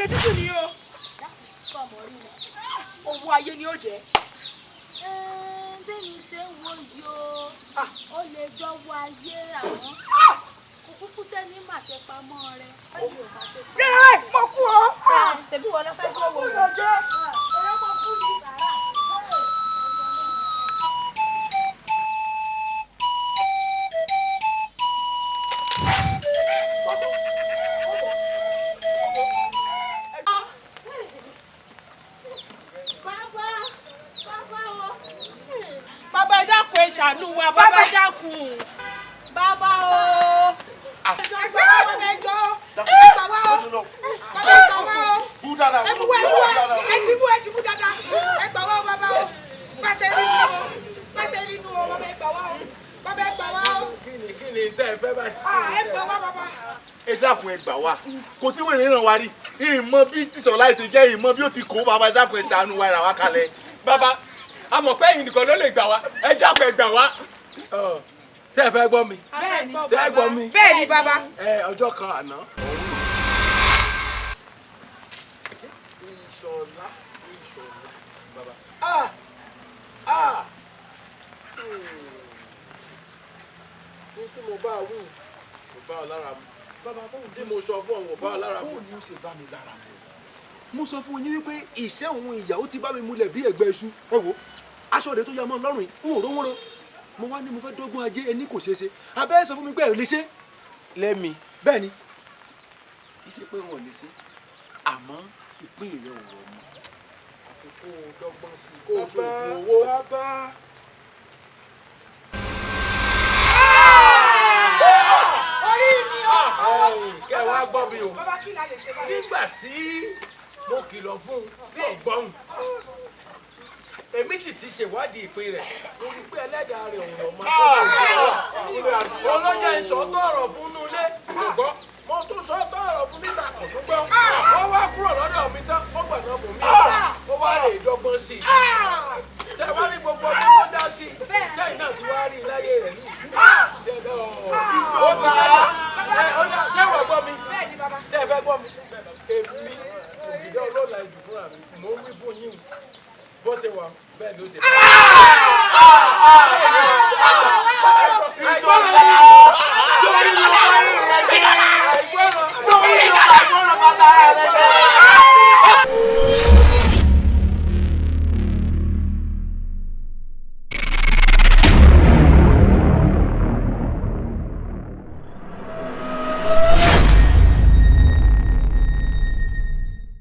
Ire tútù ni o. Sọmọ rí wọn. Owó ayé ni ó jẹ́. Bẹ́ẹ̀ni ṣe ń wo yìí o, ó lè jọ̀wọ́ ayé àwọn kò kúkú sẹ́ni màṣẹ pamọ́ rẹ. Yẹ́ẹ̀, mo kú o. Tẹ̀bí wọn lọ fẹ́ gbọ́ Mo wò. lọ jẹ́ ẹ̀rọ, mo kú ni. Bàbá, bàbá o. Bàbá, ẹ dákun, ẹ ṣàánú wa. Bàbá, ẹ dákun. Bàbá o. Ẹ gbà wá, bàbá, ẹ jọ̀ọ́. Ẹ gbà wá o. Bàbá, ẹ gbà wá o. Ẹ mú wá, ẹ mú wá. Ẹ ti mú, ẹ ti mú dáadáa. Ẹ gbà wá o, bàbá o. Pàṣẹ nínú o. Pàṣẹ nínú o, bàbá, ẹ gbà wá o. Bàbá, ẹ gbà wá o. Kí ni tẹ́ ẹ fẹ́ báyìí? Ah, ẹ gbà wá, bàbá. Ẹ dákun, ẹ gbà wá. Kò sí wèrè ràn wá rí ìmọ̀ bí sísọ láìsí jẹ́ ìmọ̀ bí ó ti kó. Bàbá, ẹ dákun, ẹ ṣàánú wa, ẹ rà wá kalẹ̀. Bàbá, a mọ̀ pé ẹ̀yin nìkan ló lè gbà wá. Ẹ dákun, ẹ gbà wá. Ṣé ẹ fẹ́ gbọ́ mi? Bẹ́ẹ̀ni. Ṣé ẹ gbọ́ mi? Bẹ́ẹ̀ni, bàbá. Ẹ ọjọ́ kan àná. Ìṣọ̀lá, Ìṣọ̀lá, bàbá. Ah! Ah! Ní tí mo bá wí kò bá ọ lára mu. Bàbá, báwo Tí mo sọ fún ọ kò bá ọ lára mu. Báwo ni ó ṣe bá mi lára mu? Mo sọ fún yín wípé ìṣẹ́ òun ìyàwó ti bá mi múlẹ̀ bí ẹ̀gbẹ́ iṣu. Ẹ wo aṣọ òde tó yá mọ́ lọ́rùn yìí, n ò rówó ran. Mo wá ní mo fẹ́ dọ́gbọ́n ajé, ẹni kò ṣeé ṣe. Abẹ́ sọ fún mi pé ẹ lè ṣe. Lẹ́mi. Bẹ́ẹ̀ ni. Kì í ṣe pé wọn ò lè ṣe, àmọ́ ìpín rẹ̀ ò rọ̀ mọ́. Àfi kó o dọ́gbọ́n sí i, kó o ṣoògùn owó. Bàbá. Orí mi o. Kẹ́ ẹ wá gbọ́ mi o. Bàbá, kí la lè ṣe báyìí? Nígbà tí mo kìlọ̀ fún un tí ò gbọ́hùn, èmi sì ti ṣèwádìí ìpín rẹ̀, mo rí pé ẹlẹ́dàá rẹ̀ ò rọ̀ mọ́. Ọlọ́jà ìsọ̀tọ̀ ọ̀rọ̀ fún inú ilé kò gbọ́, mo tún sọ tọ́ ọ̀rọ̀ fún níta, kò tún gbọ́. Ó wá kúrò lọ́dọ̀ mi tán, ó gbọ̀nà bò mí, ó wá lè dọ́gbọ́n sí i. Ṣé wá rí gbogbo ọdún tó dá sí i sẹ́yìn náà ti wá rí i láyé rẹ̀ ní ó ti dájà. Ṣé wọ́n gbọ́ mi? Ṣé ẹ fẹ́ gbọ́ mi? Èmi ògìdá olóòlà ìjù fúnra mi, mò ń wí fún yín, bó ṣe wà bẹ́ẹ̀ ló ṣe.